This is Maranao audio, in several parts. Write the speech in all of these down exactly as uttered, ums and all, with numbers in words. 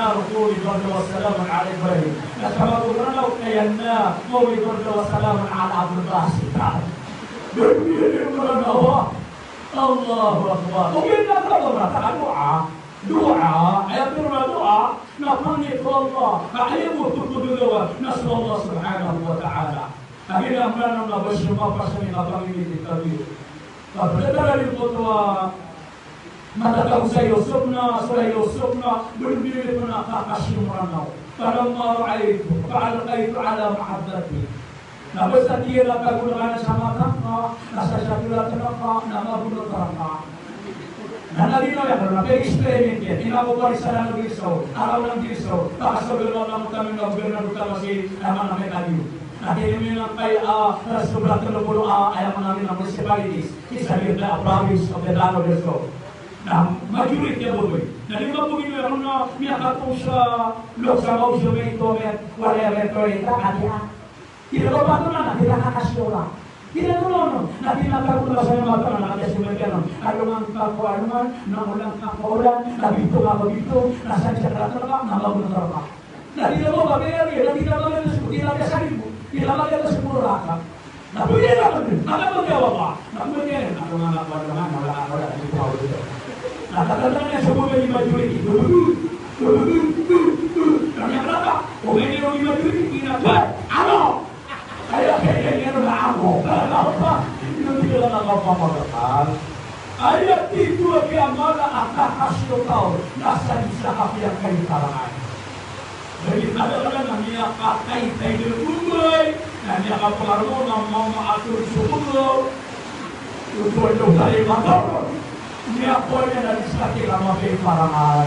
nar, quli bardan wa salaman ala Ibrahim. Na sa mago o Mranaw ka ya nar, quli bardan wa salaman ala Abdul Basit. Biyaloy o Mranaw. Allahu Akbar. Ogaid na kna ba mata ka doa. Doa, aya pitharo a doa, na pangni ko Allah, ka aya bo totol a doa, na so Allah subhanahu wa ta'ala. Kagiya Mranaw na ba siya mapasang i kapangni titharoa. Ka pd a tharoa iyan oto a matatago sa Yusuf na, so Yusuf na, bnbiyaloy pn a kaka si Mranaw. Falamma ra'aytuhu, fa alqaytu alayhi mahabbati. Na basta tiyan a tago na sa mata ngka, na sa sakilat ngka, na mabonot rka. Na lagid o aya, na pag-experiment iyan, ina ko pari sa lana girisaw, araw na girisaw, baka so ginawa na mo taman na ginawa na mo taman si, na mana may kadiyo. Na tinimin ang kay, ah, sa sobra telo polo, ah, aya mana may na municipalities, isa din na province of the land of the soul. Na majority a botoy. Na di ba po ginawa na miyakatong sa loob sa mausyo may ito, may wala may ito, ito, ati, ah. Tira ba pato na, na tira ka kasi ola. Tira to no, no. Na tira ka ko na sa mga tama na kasi mga tama. Alongan ka ko alongan, na ulan ka ko ulan, na bito ka ko bito, na sa siya ka talaga, na magun ka ka. Na tira mo ba kaya rin, na tira ba kaya sa tira ka sa libo, tira ba kaya sa puro raka. Na pwede na pwede, na pwede ba ba? Na pwede na, alongan ka ko alongan, na wala ka ko wala, bito ka ko bito. Na tatangan niya sa mga majority. Na niya ka na ba? O may niyo majority, na ba? Ano? Aya kailangan na ako. Ano ba? Ino di ka na kapapagakal? Aya tito a kiyamala a kakasyo taw na sa isa ka piyakaiparangan. Jadi, kadaklan na miyakakaitay dn o bombay, na miyakapangarmo na mama ato so bombay. Oto a daw tayo matapos. Miyakowa niyan a di sa tira mapipara.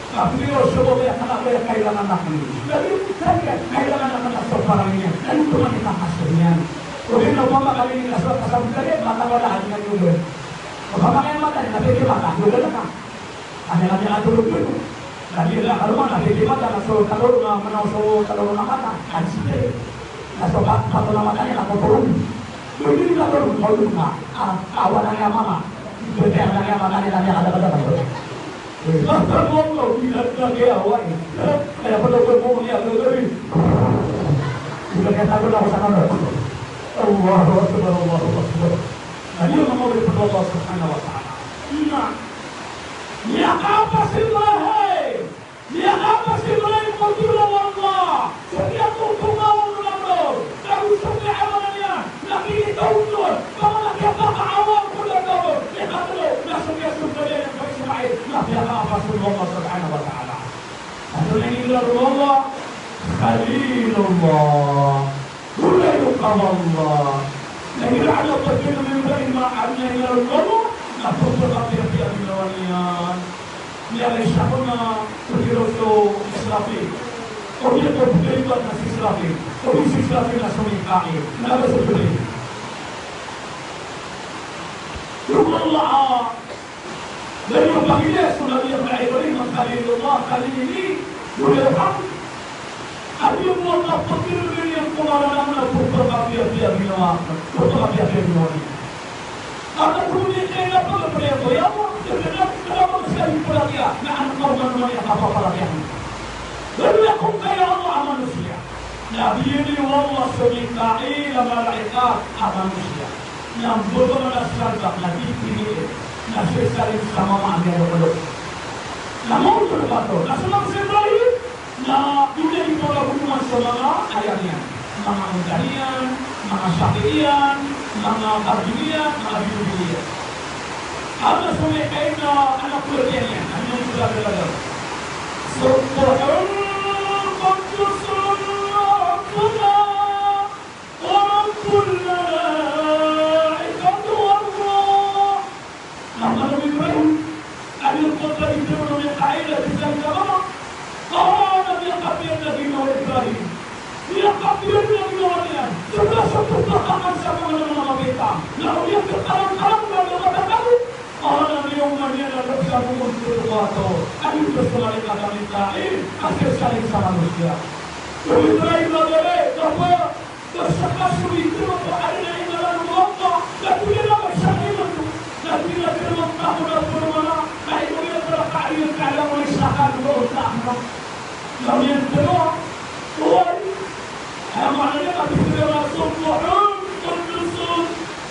Kapiya so ba kaya kailangan akn. Lagi o kaya kailangan akn a so parang iyan. Lagi o tumani ka kaso niyan. O di na opama kami ini kaso, kaso kami, mata wala akn iyan. Opama ka aya mata niyan na peke mata, doda na ka. Aya na miyakatolog dn. Na di na karoma na peke mata na so talo na manaw so talo na mata. Kan sipre. Na so pat-, pato na mata niyan na totolog. Doda na totolog, totolog na. Ah, awa na niyan mama. Doda na niyan mama niyan na miyakadakadakad. Basta mo ko, di na niyan kaya awa eh. Kaya pala ko mo niyan gagawin. Di na kaya takot ako sa kamay. Allahu Akbar, Allahu Akbar. Na di na mawala pn o Allah Subhanahu wa Ta'ala. Na, miyakapasimba, hay! Miyakapasimba ko tolong o Allah. Sa kiyakokomaw o Allah. Kagiya so kiyaamalan iyan. Na kinitaw on. Ka mala kiyapakaawa ko da daw. Ikatlo, na so kiyasimba iyan ko Ismail. Na miyakapasimba o Allah Subhanahu wa Ta'ala. Antonaa i inilaro o Allah? Khalilullah. Golayoka o Allah. Na igira a pagkilala iyan a adn a inilaro o Allah, na pphakapiyapiya a ginawa niyan. Miyaaloy sa ko na pitharo so Israfil. O di ko pitharo na si Israfil. O di si Israfil na so Mikail. Na ba so Jibril. Ruknullah. Lagid o pangilay so Nabi Ibrahim a Khalilullah, Khalili, Khalilullah. Aya bo a kapakilala iyan ko ngaran a pphakapiyapiya a ginawa, pphakapiyapiya a ginawa niyan. Aya bo niyan kaya pagpapalaya ko, ya Allah, kaya ka, kaya ka sa ipalaya, na an ka man niyan kapapalaya. Lagid o kaya Allah a manosiya. Na biyaloy o Allah so Mikail a malaikat a manosiya. Na mbaba man a sarga na di piliin. Na so isa rin sa mama a miyadoklok. Na maoto na bato. Na so manga si Ibrahim, na di niyan ipagagoloman so manga aya niyan. Manga onta niyan, manga saki iyan, manga kargi niyan, manga bilbil iyan. Aya so Mikail na anak ko iyan, aya niyan ipagagoloman. Subbuhun quddusun rabbuna wa rabbul malaikati war ruh. Na Nabi Ibrahim, a di ko pitharo o Mikail a di sa mama. Aya na miyakapiya a ginawa o Ibrahim. Miyakapiya a ginawa niyan. Sobra sa pphakapiya sa manga mabaya. Na o di kakarangkarang na mabaya. Aya na miyaoma niyan a lobsan o manga totoo. A di so malaikat a Mikail, a sii sa manosiya. O Ibrahim a gari, kapa, Basta ka so ito ko a di na inilaro o Allah, na di na ba siya inilaro. Na di na ba siya inilaro. Na di na ba siya inilaro. Na di na ba siya inilaro. Na di na ba siya inilaro. Na di na ba siya inilaro. Aya maana niyan na subbuhun quddusun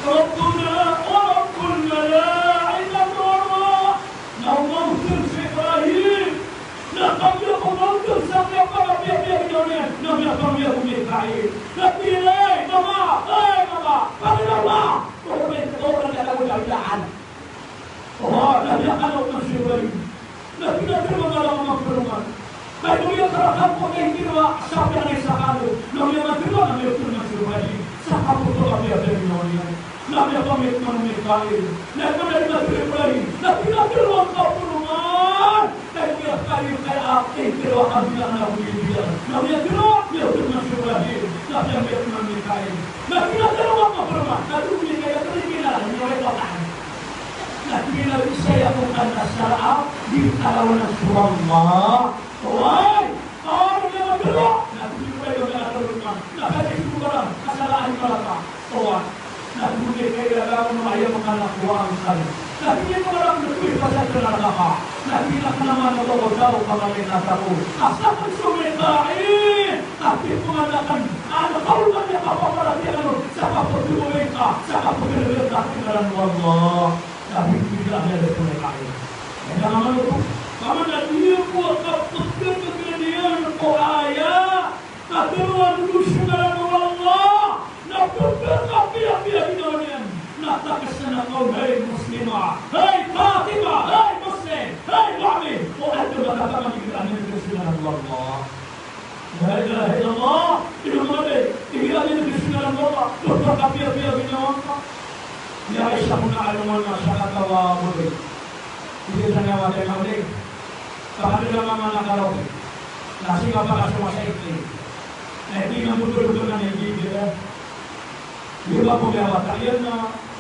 rabbuna wa rabbul malaikati war ruh. Na o manga si Ibrahim. Na kagiya ko manga sa miyapakapiyapiya a ginawa niyan, na miyapakapiya ko Mikail. Na pitharo, "Ay, mama, ay, mama, pangilala." O, na miyakalo ko si Ibrahim. Na pitharo o Allah a maporoman. Na ino iya tarakan ko kay kiro a sapiya na isa kalo. Na miyamatharo na miyaporoman si Ibrahim. Sa kapakapiyapiya a ginawa niyan. Na miyapamit man o Mikail. Na ino na di na tiro Ibrahim. Na pitharo o Allah a maporoman. Na ino iya tarakan ko kay kiro a sapiya na isa kalo. Na miyamatharo na miyapamit man o Mikail. Na miyapamit man o Mikail. Na pitharo o Allah a maporoman. Na ino iya tarakan ko kay kiro a sapiya na isa kalo. Na ino na di saya ko kanta sara a di kalawan a so Allah. Oway! Oway, na miyamatharo. Na ino iya tarakan ko kay kiro a sapiya na isa kalo. Oway. Na ino na di kaya a gawii a aya makalakaw a angkal. Na ino na di kaya a gawii a pasal ka na raka. Na ino na kanaman o Allah a pamangilay na taw. Asal ka so Mikail. Ati ko man akan. Ano ka man niyan kapaparatiyayaa on. Sa kapagdoway ka. Sa kapagdoway ka. Sa ngaran o Allah. Na ino na di kaya a gawii a pasal ka na raka. Aya na mambo oto. Ka man a di ko kapagdoway ko aya. Katharo a dodos so ngaran o Allah, na pphakapiyapiya a ginawa niyan, na takasn a kaw, hay Muslima, hay Fatima, hay Muslim, hay Mu'min, o adn a mataman a igira a miyadakl so ngaran o Allah. La ilaha illallah, ino man a igira a miyadakl so ngaran o Allah, pphakapiyapiya a ginawa ngka. Aya isa ko na alongan a sakataw a babay. Igira niyan a matay na odi. Pakadala mambo a karaoke. Na sii ka pakasoma sa ikli. Na ino na motol ko na inigira. Di ba ko miyawata iyan na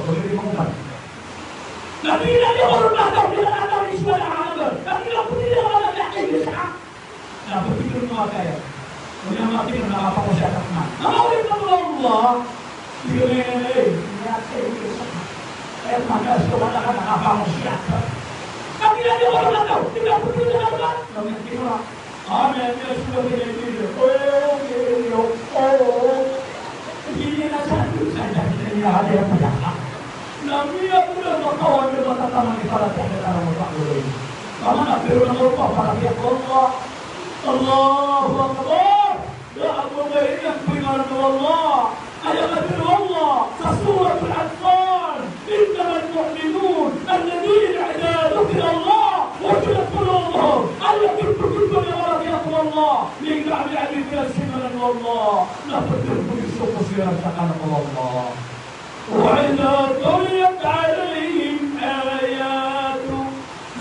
Pagkawili mo kan. Na tig iyan a di ko ron mataw, di ko mataw, di ko mataw. Na tig iyan a pwede na wala na kayo sa. Na pagkawili mo kan. Odi na matik na kapangosiyat ka man. Na mawili ka o Allah. Di ko na, eh, eh, eh, eh, eh, eh, makaso ka na kapangosiyat ka. Na tig iyan a di ko ron mataw, di ko pwede na wala. Na tig iyan a Amen. Yes, Lord, yes, Lord. Oh, oh, oh, oh. Hindi na sa, sa, sa, sa, sa, sa, sa. Na miyaona a katawan a matataman i paratiyaya tano a mapakay. Kamana, pero na ko pa, paratiyaya ko Allah. Allahu Akbar. Da a ba iyan pringalan o Allah. Aya katharo o Allah sa Suratul Anfal, "Innamal mu'minuna alladhina idha dhukirallahu wajilat qulubuhum." Aya kiyatharo o Allah, na aya a miyatharo o Allah na pd a pagizaan siran sa kanan o Allah. "Wa idha tuliyat alayhim ayatuhu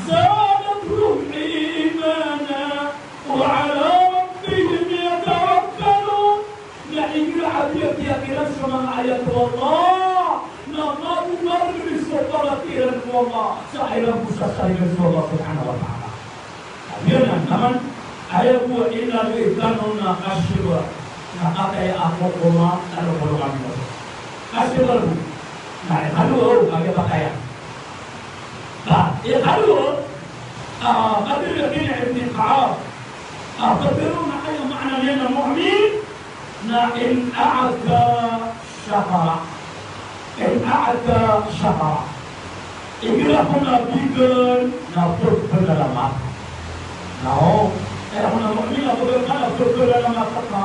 zadatuhum imanan." Wa ala rabbihim yatawakkalun. Na igira a piyakiyatharo iran so manga ayat o Allah, na magomarg so paratiyaya iran ko Allah sa aya bo sa sarili o Allah subhanahu wa ta'ala. Giyanan taman, aya bo a inaloy tano na kasiyowa, na kataya ako ko ma, tano ko lo kami ko. Kasiyowa bo. Na, aya kalowa, o, kaya pakaya. Ba, aya kalowa, ah, katharo iyan a Ibn Ka'b. Ah, katharo na aya maana niyan na mu'min, na in a'ta shakara. In a'ta shakara. Igira ko na bigan, na pagpalalamat. Na o, aya ko na mu'min, na pagpalalamat ka.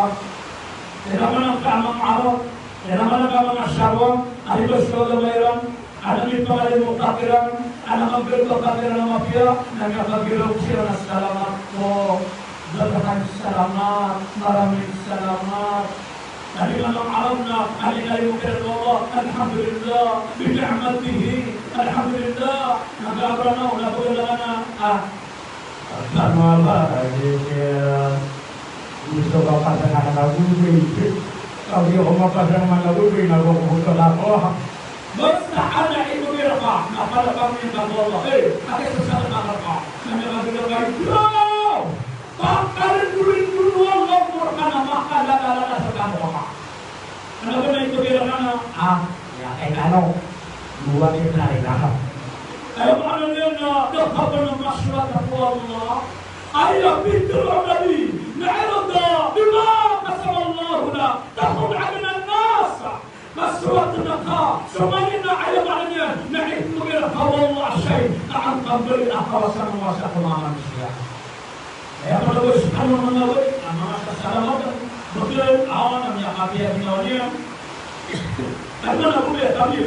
Aya maana ka manga Arab, aya maana ka manga Sharwa, a riba so agama iran, Adn a mipangalimutak iran, adn a manggalbk iran a mapiya, na miyakagiraw siran a salamat po. Barakat, salamat, maraming salamat. Na di man manga Arab na, adn a mangalimutak iran o Allah, alhamdulillah, bi ni'matihi, alhamdulillah. Na gabra na, na pagdana na, ah, Tano a ba, aya, gusto ka pasangan a gogoi. Kagiya ko mapasangan a gogoi, na gogoi ko lako. Basta adn a ibgay rka, na palapangin ka ko Allah. Eh, ati sa salakaw rka. Na miyakagagay ka, ikaw! Pakarindorindor o Allah rka na makalalala sa tano ka. Kna ba na ito kira kna, ah, aya kay kano, dowa kira na rin ako. Aya maana niyan na da ka ba na maswat ko Allah? Aya pitharo o Nabi, na irda bima qasama Allahu lak takun aghna an-nas. Maswat ka, so mani na aya maana niyan na ito kira ka o Allah a shay a an ka mbaloy a kawasa a mawasa ko manga manosiya. Aya pala bo so kano manga wali a manga sasalamatan, bgan a miyakapiya ginawa niyan. Aya pala bo aya kami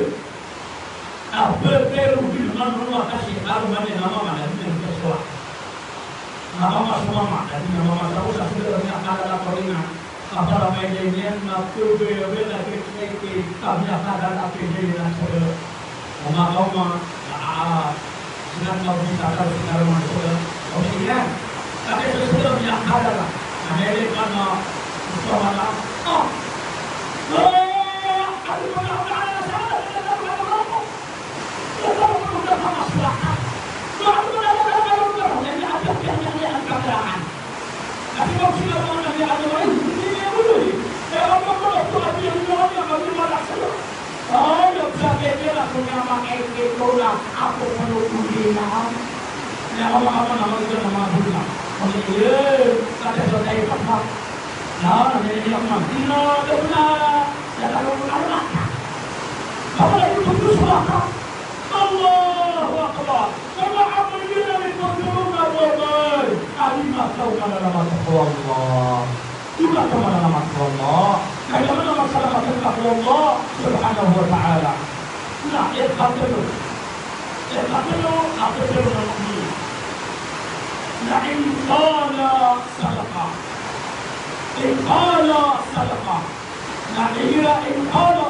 a btero di manga manga kasi a roo mani na mama na di na miyakasowa. Na mama so mama na di na mama sa osa so da miyakadala ko ringa. Kapara mailay niyan na pbaya baya na kiknaiki a miyakadala a pindaya na so da. Oma ka oma, na, ah, sinan na bisa ka, sinan na so da. Oma iyan. Tapi so da miyakadala. Na mailay ka na, so mana, ah. Ah, ano ba na, ano ba na, ano ba na, ano ba na, Allahu Akbar. Manga amal iyan a mipagdorong a babay a di mataw malalamat ko Allah. Di mataw malalamat ko Allah. Kaya naman a masalamatan ka ko Allah subhanahu wa ta'ala. Na ikatlo. Ikatlo a pitharo o Nabi na in qala sadaqa. Qala sadaqa. Na igira qala